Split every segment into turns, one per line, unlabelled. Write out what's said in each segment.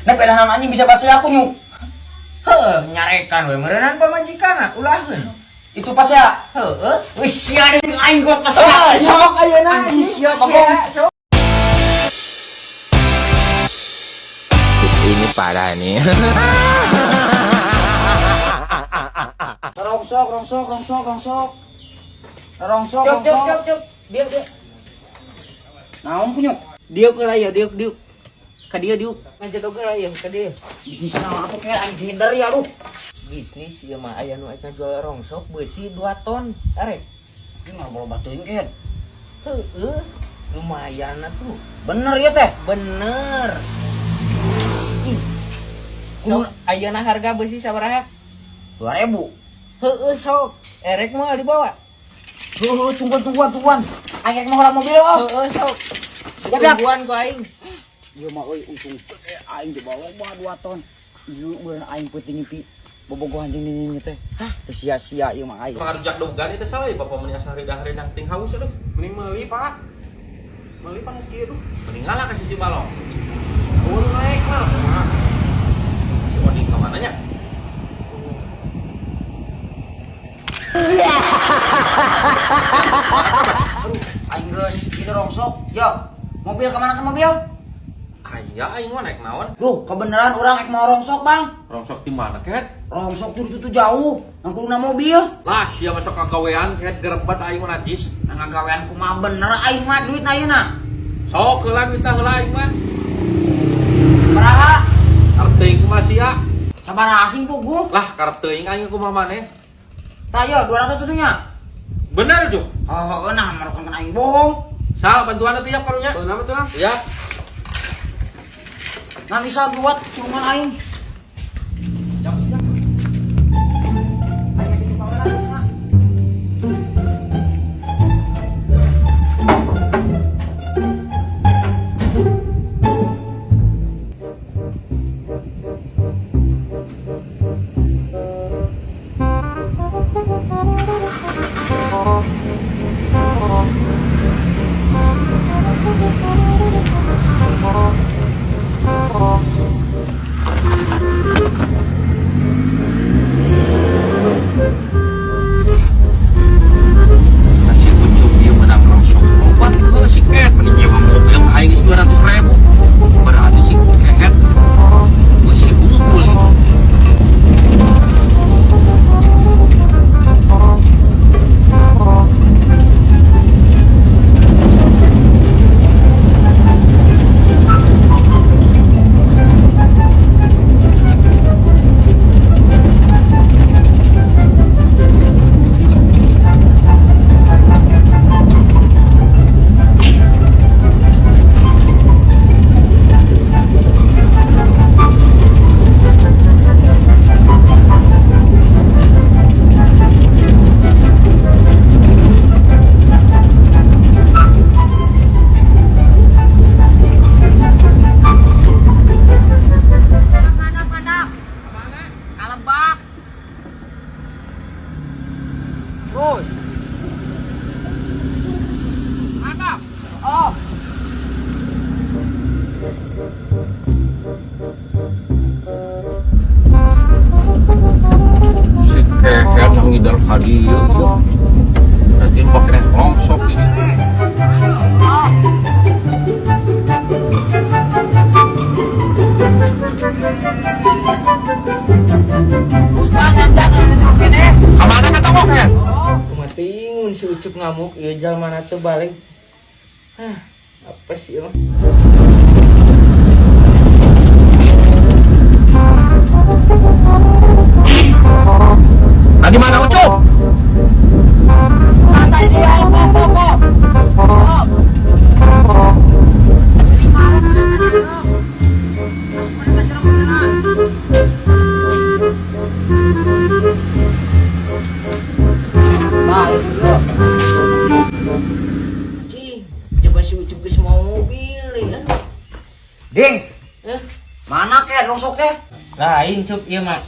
Nah, pedahan anjing bisa pasea aku nyuk.
Heuh, nyarekan we meureunan pamajikanna ulaheun.
Itu pasea.
Heueuh.
Wih, sia deui aing kuat pasea.
Oh, sok ayeuna.
Anjing sia bagong.
Sok.
Ini parah nih.
Rongsok, rongsok, rongsok, rongsok. Rongsok,
Cuk, cuk,
rongsok.
cuk, cuk. Diuk, diuk.
Naon ku nyuk?
Diuk lah ya, diuk, diuk. Ka dieu diuk. Ngajedog lah ya, ka dieu.
Bisnis naon atuh kayak anjing ngider ya aduh.
Bisnis ieu mah aya nu aing ngajual rongsok beusi 2 ton. Arek.
Anjing loba teuing ken.
Heueuh. Lumayan atuh.
Bener ya teh.
Bener. Ih. Sok ayeuna harga beusi sabaraha?
2000.
Heueuh sok. Erek moal dibawa.
Heuh, tungguan, tungguan, tungguan. Aing mau mobil oh.
Heueuh sok.
Siap, siap.
Tungguan ku aing.
Ieu mah euy untung gede aing dibawa mah 2 ton. Ieu meureun aing peuting mimpi bobogohan jeung nini teh. Hah, teu sia-sia ieu mah aing.
Ngarujak dogan itu salah ya bapak meni asa haridang-haridang ting haus aduh.
Mending meuli, Pak. Meuli panas kieu tuh.
Mending ngalah ka si balong.
Eueuh naik mah.
Si Oding ka mana nya?
Aduh, aing geus ieu rongsok. Yo, mobil ka mana ka mobil?
Aya aing mah naik naon?
Duh, kebenaran orang ek mau rongsok, Bang.
Rongsok di mana ket?
Rongsok tuh itu jauh, nang kuduna mobil.
Lah sia masuk kagawean ket gerebat aing mah najis.
Nang ngagawean kumaha bener aing mah duit ayeuna.
Sok heula minta heula aing mah.
Baraha?
Karep teuing kumaha sia?
Sabaraha asing puguh?
Lah karep teuing aing kumaha maneh?
Tah yo 200 tuh nya.
Bener Cuk.
Oh, nah merukan aing bohong.
Sal bantuan atuh ya karunya.
Beunang betul lah.
Ya.
Nah bisa buat tulungan aing.
Jam siap.
Aing di paweran nah.
Nasi ucup ieu menang rongsok loba itu heula si Ket meni nyewa mobil ka aing geus 200.000. Berarti si Ket beusi bungkul ieu.
Mandap, mandap. Kalebak. Terus.
Mantap.
Oh.
Si Ket yang ngidar ka dieu ieu. Nanti pakai rongsok ini.
Oh. Terus banget jangan deh.
Ka mana kata kok Ket?
Oh.
Kumaha teuing si Ucup ngamuk ieu jalmana teu balik. Hah, apa sih ieu mah?
Nah di mana Ucup?
Santai dia, kok, kok, kok. Oh. Nah, itu dulu.
Cing, coba si Ucup geus mau mobil ya.
Ding,
Eh,
mana kek rongsok teh?
lain Cup ieu mah.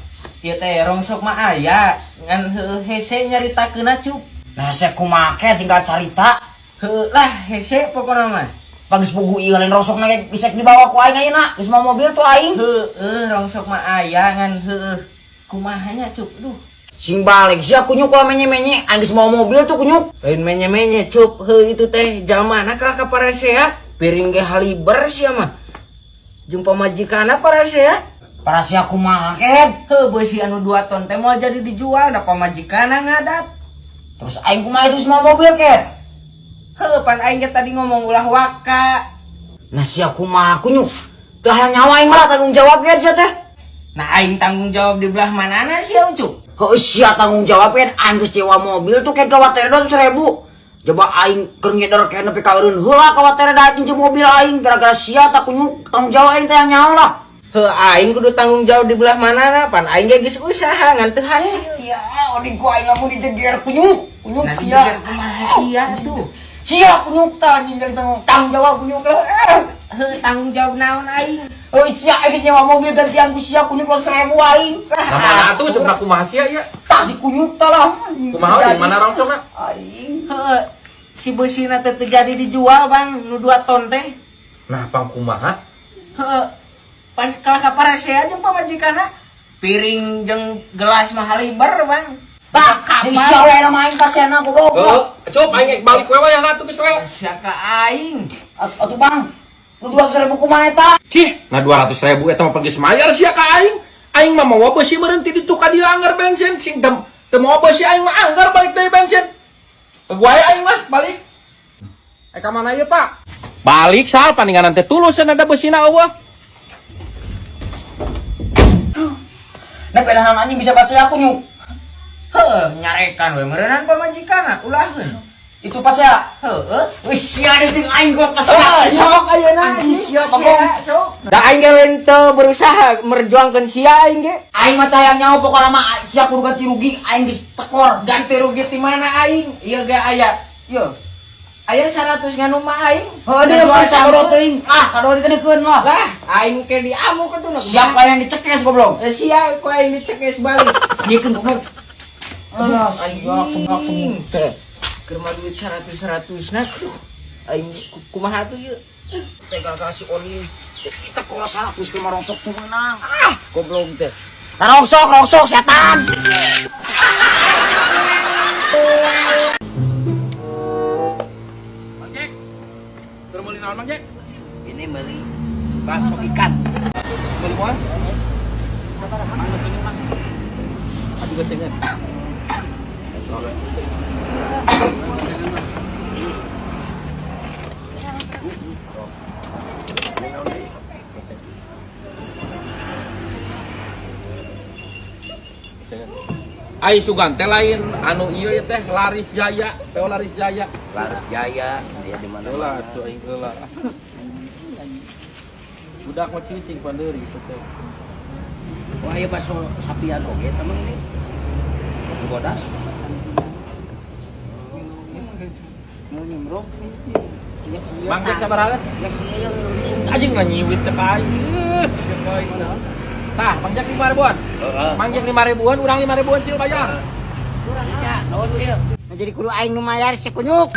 Ieu teh rongsok mah aya, ngan heueuh hese nyaritakeunna Cup.
Nah, saya kumaha tinggal carita.
Heueuh lah hese pokona mah.
Pagis pugu ieu lain rongsok na ge bisa dibawa ku aing ayeuna. Geus mau mobil tuh aing.
Heueuh, rongsok mah aya ngan heueuh. Kumaha nya, Cup? Duh.
Sing balik sia kunyuk ulah menye-menye. Aing geus mau mobil tuh kunyuk.
Lain menye-menye, Cup. Heuh itu teh jalmana kalah ka parasea. Piring ge haliber sia mah. Jeung pamajikanna parasea.
Parasea kumaha, Ken?
Heuh, beusi anu 2 ton teh moal jadi dijual da pamajikanna ngadat.
Terus aing kumaha itu mau mobil, Ken?
Heuh, pan aing ge tadi ngomong ulah waka.
Nah sia kumaha kunyuk? Teu hayang nyawa aing malah tanggung jawab Ken sia teh.
Nah aing tanggung jawab di belah manana sia, Ucup?
Heuh sia tanggung jawab Ken, aing geus nyewa mobil tuh Ken ka watere 200.000. Coba aing keur ngeder Ken nepi ka eureun heula ka watere da jeung mobil aing gara-gara sia tak kunyuk tanggung jawab aing teh yang nyawa lah.
Heuh, aing kudu tanggung jawab di belah manana, pan aing ge geus usaha ngan teu hasil.
Sia, oding ku aing lamun dijeger kunyuk, kunyuk
Nah,
sia.
dijeger kumaha sia tuh?
Sia kunyuk tah anjing jadi tanggung jawab kunyuk lah.
Heuh, tanggung jawab naon aing?
Oh sia aing nyewa mobil gantian ku sia kunyuk 200.000 aing.
Nah mana atuh cek kumaha sia ieu?
Tah si kunyuk tah lah.
Kumaha di mana rongsokna?
Aing.
Heuh, si beusina teh teu jadi dijual, Bang, nu 2 ton teh.
Nah pang kumaha?
Heuh, pas kalah ka parasea jeung pamajikanna piring jeung gelas mah haliber, Bang.
Tah, di sia we nama aing pasiana goblok.
Heuh, Cup aing balik we wayahna atuh geus we.
Sia ka aing.
Atuh Bang, nu 200.000 kumaha eta?
Cih, nah 200.000 eta mah geus mayar sia ka aing. Aing mah mawa beusi meureun ti ditu ka dieu anggar bensin sing teu mawa beusi aing mah anggar balik deui bensin. Teu wae aing mah balik. Eh ka mana ieu, Pak? Balik sal paninganan teh tulus ada beusina eueuh.
Nah, pelahan anjing bisa bahasa aku nyuk.
Heuh, nyarekan we meureunnan pamajikanna ulaheun.
Itu pas ya.
Heueuh.
Wih, sia deui aing gua pas.
Heuh, sok ayeuna
Anjing sia bagong.
sok. Da aing ge lain teu berusaha merjuangkeun sia aing ge.
Aing mah tayang nyawa pokona mah sia kudu ganti rugi aing geus tekor.
Ganti rugi ti mana aing? Ieu ge aya. Ieu. Aya 100 nganu mah aing.
Heuh deui
Jual
pas
sampo.
kadoh teuing. Ah, kadoh dikedekeun lah.
Lah, aing ke diamuk atuh na.
Siapa yang dicekes goblok?
Eh, sia ku aing dicekes balik.
Dikeun goblok. Alah, aing aku teh.
Keur mah duit 100-100 na. Aduh, aing kumaha tuh ieu?
Teh gara-gara si Oni. Kita kora 100 ke rongsok tuh menang. Ah, goblok teh. Rongsok, rongsok setan.
Mang Jack. Keur meuli naon Mang Jack?
Ini beli bakso ikan.
Meuli moal? Aduh gocengan. Ai sugan teh lain anu ieu ye teh Laris Jaya, Teo Laris Jaya.
Laris Jaya, dia di mana?
Heula atuh aing heula. Budak mah cicing pandeuri teh.
Wah, iya bakso sapian oge temen ini. Bodas.
Mang Jack sabaraha? Anjing mah nyiwit sekali. Tah, Mang Jack 5.000-an.
Heeh.
Mang Jack 5.000-an, urang 5.000-an cil bayar.
Ya, naon ieu?
Nah, jadi kudu aing nu mayar si kunyuk.